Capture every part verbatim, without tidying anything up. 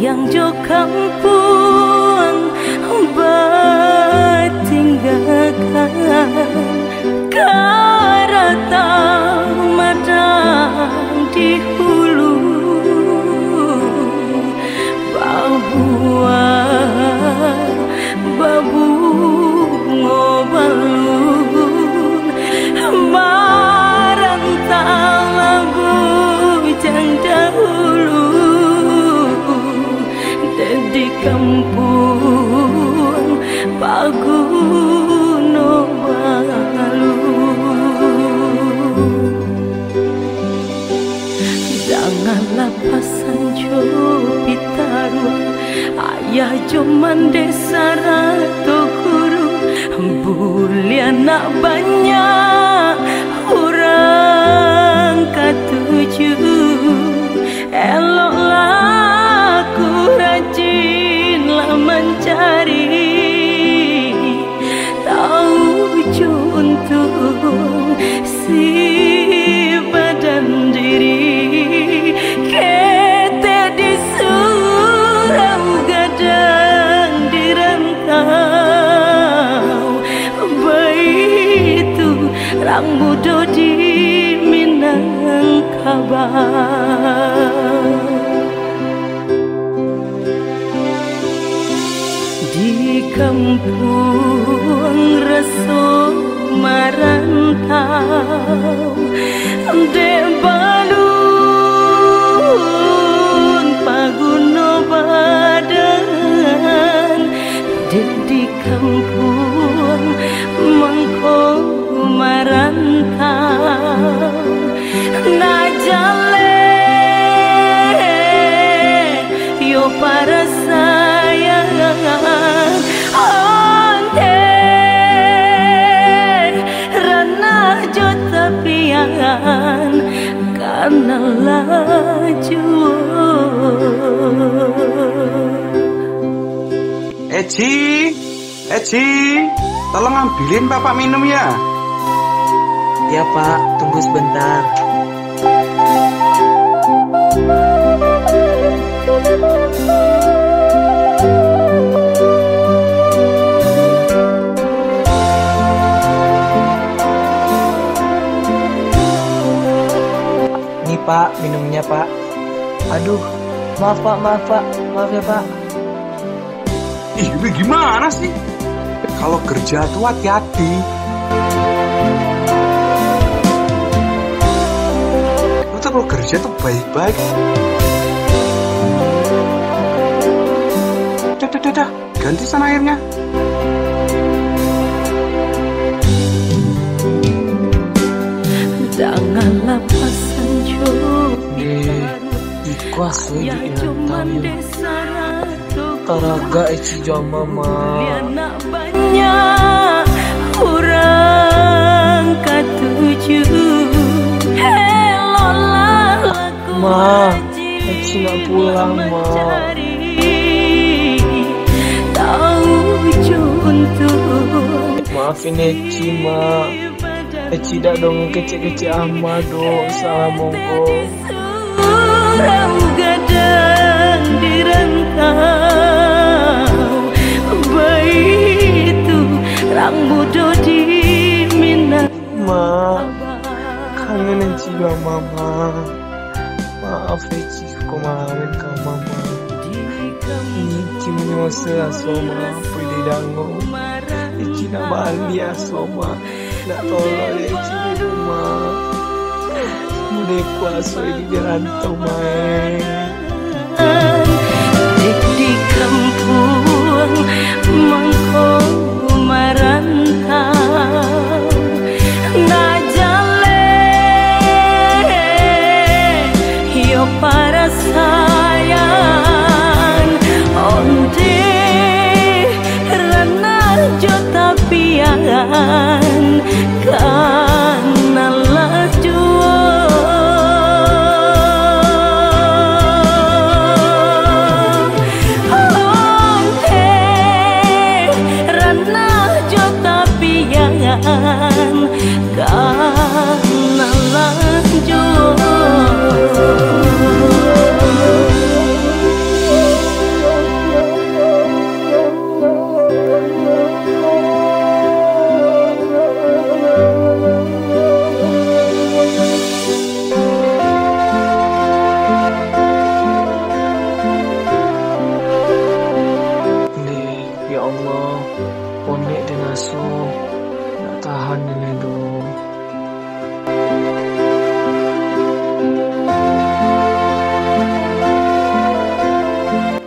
Yang jo kampuang batinggakan, karata madang di hulu, babuah babungo balun, marantau bujang dahulu, dek di kampuang baguno balun. Dangalah pasan jo pitaruah ayah jo mandeh sarato guru, buliah nak banyak urang katuju, eloklah ku rajinlah mancari. Tau jo untuang si badan diri, ketek di surau, gadang di rantau, baitu rang mudo di Minangkabau. Di kampuang raso marantau, dek balun paguno badan, dek di kampuang mangko marantau. Nak jaleh yo parasaian, ondeh ranah jo tapian, kana lah juo. Eci, Eci, tolong ambilin Bapak minum ya. Ya, Pak, tunggu sebentar. Ini, Pak, minumnya, Pak. Aduh, maaf, Pak, maaf, Pak. Maaf ya, Pak. Ih, lu gimana sih? Kalau kerja tuh hati-hati. Lu tuh kalau kerja tuh baik-baik. Dah, dah, dah, dah. Ganti sana airnya. Janganlah pasanjo. Deh, iko asuih di rantau yo. Taragak Eci jo Ama, Mak. Banyak urang katuju. Eloklah Ma, Eci nak pulang, Ma. Maafin Eci, Ma. Eci dak dongeng kecek-kecek Ama doh, salah mongko. Surau gadang di rantau, baitu rang mudo di Minang. Ma, kangen Eci jo Ama, Ma. Maaf, Eci suko malawan ka Ama, Ma. Eci manyoso aso, Ma, apo didango. Eci nak baliak aso, Ma. Nak tolong dek Eci dulu, Ma. Mudah kuaso di rantau, Ma, eh. Dek di kampuang mangko marantau, nak jaleh yo parasaian, ondeh ranah jo tapian, kanalah juo. Ondeh ranah jo tapian, kanalah juo.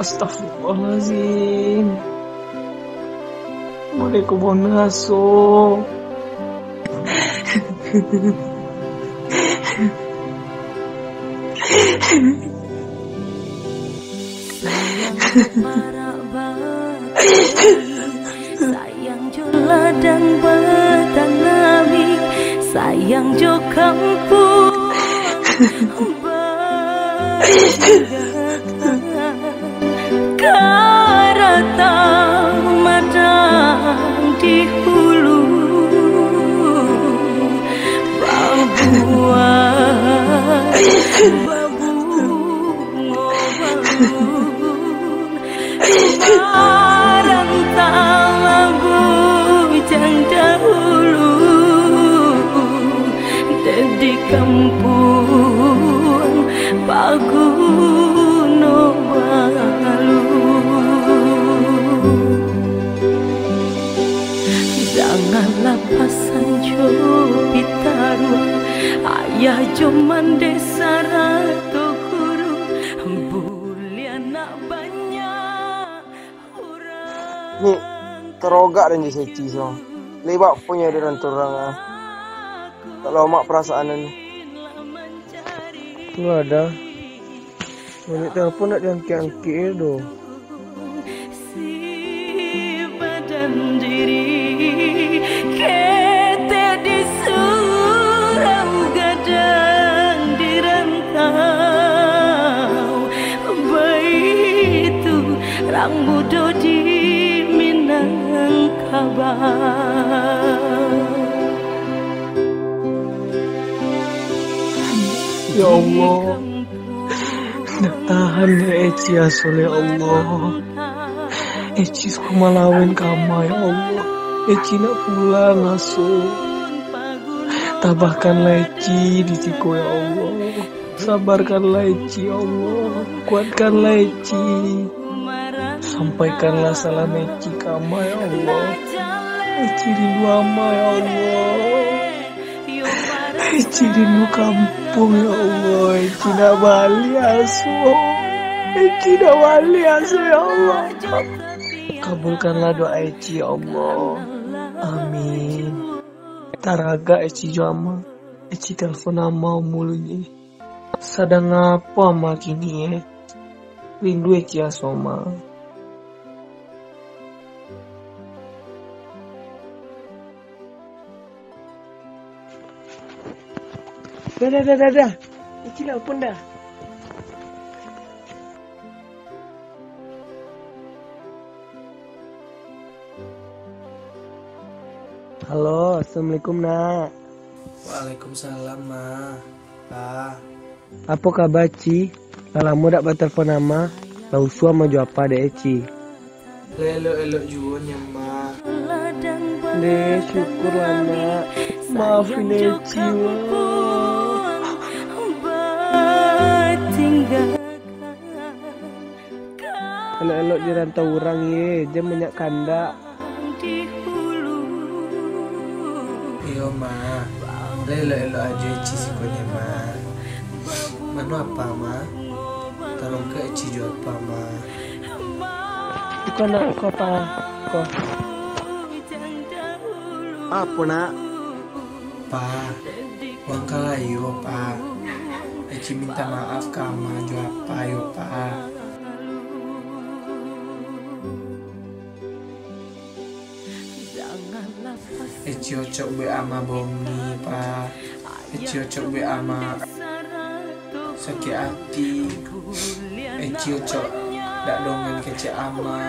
Astagfirullahalazim. Boleh ko bonaso. Sayang jo ladang batanami, sayang jo kampuang batinggakan. Karata madang di hulu, babuah babungo balun. Marantau bujang dahulu, di kampuang paguno balu. Danganlah pasan jo pitaruah ayah jo mandeh sarato guru, buliah nak banyak. Ni, tarogak den jo si Eci so. Lai baa punyo di rantu urang ah. Tak lomak parasaan den. Tu lah dah. Baliak telepon nak diangkek-angkek doh. Si badan diri, ketek di surau, gadang di rantau. Baitu rang mudo di Minangkabau. Ya Allah, indak tahan dek Eci aso, ya Allah. Eci suko malawan ka Ama, ya Allah. Eci nak pulang aso. Tabahkanlah Eci di siko, ya Allah. Sabarkanlah Eci, ya Allah. Kuatkanlah Eci. Sampaikanlah salam Eci ka Ama, ya Allah. Eci rindu Ama, ya Allah. Eci rindu kampuang, ya Allah. Eci nak baliak aso. Eci nak baliak aso, ya Allah. Kabulkanlah doa Eci, ya Allah. Amin. Taragak Eci jo Ama. Eci telepon Ama mulunyo. Sadang apo Ama kini, eh? Rindu Eci aso Ama. Dah, dah, dah, dah, dah. Eci lah pun dah. Halo, assalamualaikum, Nak. Waalaikumsalam, Ma. Pa. Apo kaba, Ci? Lah lamo dak batelepon Ama. Lah usua Ama jo Apa dek e, Ci? Lah elok-elok juo nyo, Ma. Deh, syukurlah, Nak. Maafin e, Ci, wah. Elok-elok di rantau urang, ye, jan banyak kandak. Iyo, Ma. Lah elok-elok ajo Eci sikonyo, Ma. Mano Apa, Ma? Tolong ka Eci jo Apa, Ma. Iko, Nak, iko, Pa. Iko. Apo, Nak? Pa, wangkalayo, Pa. Eci minta maaf ka Ama jo Apa yo, Pa. Eci ocok buek Ama bongi, Pa. Eci ocok buek Ama sakik ati. Eci ocok dak dongan kecek Ama.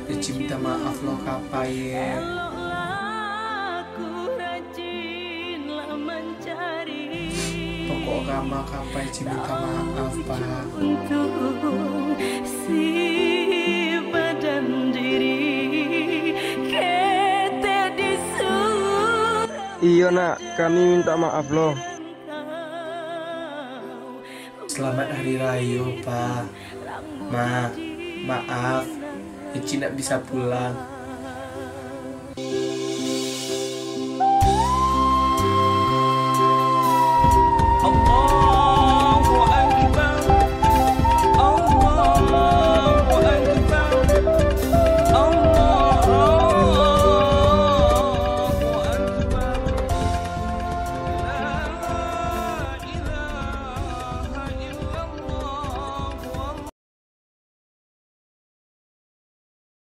Eci minta maaf lo ka Apa ye. Pokok ka Ama ka Apa Eci minta maaf, Pa. Iyo, Nak, kami minta maaf lo. Selamat Hari Rayo, Pa. Ma, maaf, Eci ndak bisa pulang.